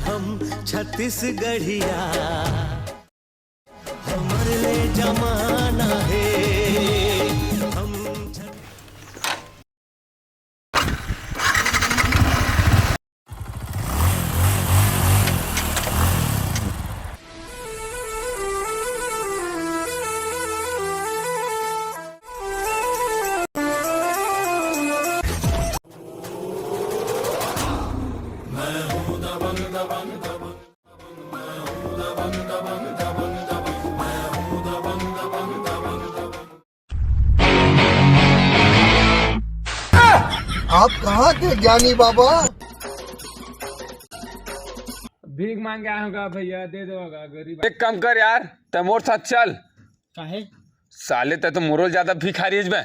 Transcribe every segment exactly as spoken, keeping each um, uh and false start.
हम छत्तीसगढ़िया, हमर ले जमाना हे। हम आप कहाँ थे ज्ञानी बाबा? भीख मांग के आए होगा भैया, दे दो होगा गरीब। एक काम कर यार, तै मोर साथ चल। काहे? साले, तै तो मोरो ज्यादा भिखारी है बे।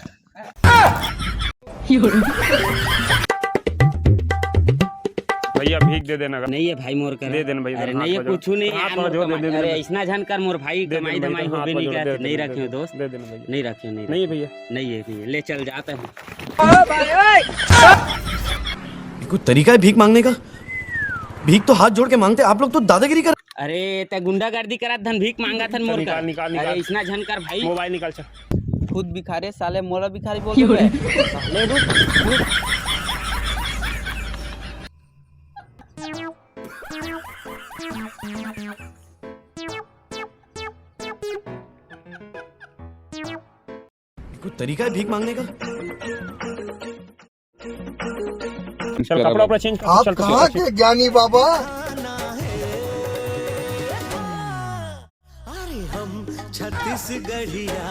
भैया, भीख दे देना। नहीं है भाई, मोर करा। दे देना भैया, अरे हाथ नहीं है, बजो। कुछ नहीं है हाथ यार, मोर बजो, दे कमाई। देना अरे भैया। ऐसना झन कर मोर भाई, दे कमाई देना भैया, धमाई हाथ होबे नहीं बजो, दे करत, देना, नहीं दे रखियो देना। दोस्त। दे देना भैया। नहीं रखियो, नहीं नहीं रखियो। भैया। नहीं है, नहीं है, ले चल जाता हूँ। ये कोई तरीका है भीख मांगने का? भीख तो हाथ जोड़ के मांगते, आप लोग तो दादागिरी कर। अरे, तै गुंडागर्दी करत धन भीख मांगत हन मोर निकाल, कर। निकाल, अरे, निकाल। ऐसना झन कर भाई। मोबाइल निकाल, चल। खुद भिखारी साले, मोला भिखारी बोल रहे हैं। साले रुक, रुक। कोई तरीका है भीख मांगने का? चल, कपड़ा उपड़ा चेंज कर, आप चल, कहाँ के ज्ञानी बाबा? अरे हम छत्तीसगढ़िया।